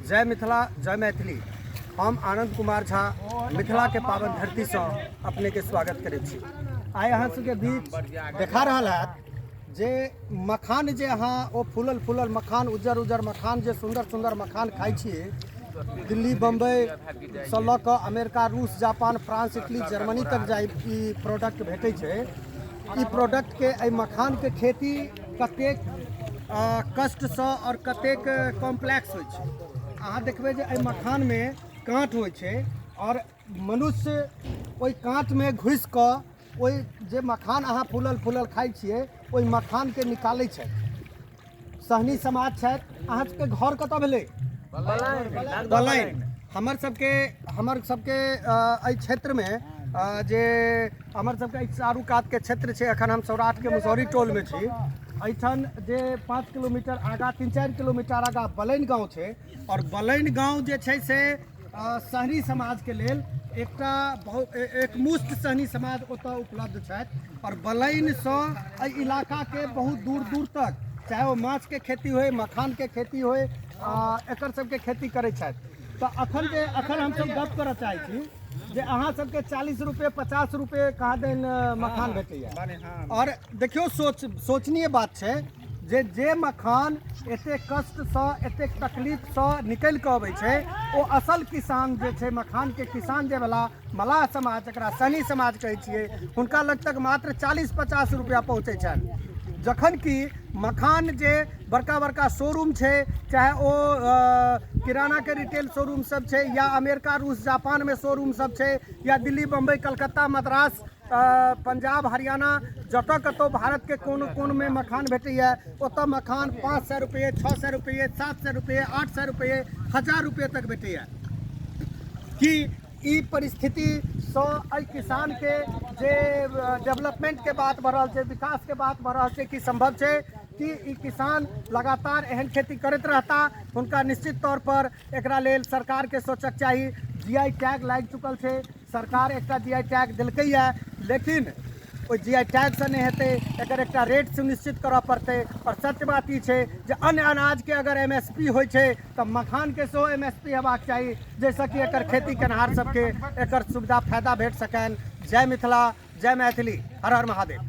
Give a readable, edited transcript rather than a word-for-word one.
जय मिथिला, जय मैथिली। हम आनंद कुमार झा मिथिलाके पावन धरतीसँ अपनेके स्वागत करै छी। आइ अहाँ सबके बीच देखा रहल हैत जे मखान जे अहाँ ओ फूलल फूलल मखान, उज्जर उज्जर मखान, जे सुन्दर सुन्दर मखान खाइ छी, दिल्ली बम्बईसँ लऽ कऽ अमेरिका, रूस, जापान, फ्रांस, इटली, जर्मनी तक जाय ई प्रोडक्ट भेटै छै। ई प्रोडक्टके, एहि मखानके खेती कतेक कष्टसँ आओर कतेक कॉम्प्लेक्स होइ छै। अहाँ देखबै जे एहि मखानमे काँट होइ छै आओर मनुष्य ओहि काँटमे घुसि कऽ ओहि जे मखान अहाँ फूलल फूलल खाइ छियै, ओहि मखानके निकालै छथि। सहनी समाज छथि। अहाँ सबके घर कतऽ भेलै? बलैन। हमर सबके एहि क्षेत्रमे, जे हमर सबके एहि चारू कातके क्षेत्र छै, एखन हम सौराठके मुसौरी टोलमे छी। एहिठाम जे 5 किलोमीटर आगाँ, 3-4 किलोमीटर आगाँ बलैन गाँव छै आओर बलैन गाँव जे छै से शहरी समाजके लेल एकटा बहुत एकमुश्त सहनी समाज ओतऽ उपलब्ध छथि। आओर बलैनसँ एहि इलाकाके बहुत दूर दूर तक, चाहे ओ माछके खेती होय, मखानके खेती होय, एकर सबके खेती करै छथि। तऽ अखन हमसब गप करऽ चाहै छी जे अहाँ सबके 40 रुपये, 50 रुपये कहाँ दिन मखान भेटैया। आओर देखियौ, सोचनीय बात छै जे जे मखान एतेक कष्टसँ, एतेक तकलीफसँ निकलि कऽ अबै छै, ओ असल किसान जे छै, मखानके किसान जे भेला मलाह समाज, जकरा सहनी समाज कहै छियै, हुनका लग तक मात्र 40-50 रुपया पहुँचै छनि, जखन कि मखान जे बड़का बड़का शोरूम छै, चाहे ओ किरानाके रिटेल शोरूम सब छै या अमेरिका, रूस, जापानमे शोरूम सब छै या दिल्ली, बम्बई, कलकत्ता, मद्रास, पंजाब, हरियाणा, जतऽ कतहु भारतके कोन कोनमे मखान भेटैए, ओतऽ मखान 500 रुपये, 600 रुपये, 700 रुपये, 800 रुपये, 1000 रुपये तक भेटैए। कि ई परिस्थितिसँ एहि किसानके जे डेवलपमेंटके बात भऽ रहल छै, विकासके बात भऽ रहल छै, की सम्भव छै कि ई किसान लगातार एहन खेती करैत रहता? हुनका निश्चित तौर पर एकरा लेल सरकारके सोचक चाही। जीआई टैग लागि चुकल छै, सरकार एकटा जीआई टैग देलकैए, लेकिन ओहि जीआई टैगसँ नहि हेतै, एकर एकटा रेट सुनिश्चित करऽ पड़तै। आओर सत्य बात ई छै जे अन्य अनाजके अगर एमएसपी होइ छै तऽ मखानके सेहो एमएसपी हेबाक चाही, जाहिसँ कि एकर खेती केनहार सबके एकर सुविधा, फायदा भेट सकनि। जय मिथिला, जय मैथिली, हर हर महादेव।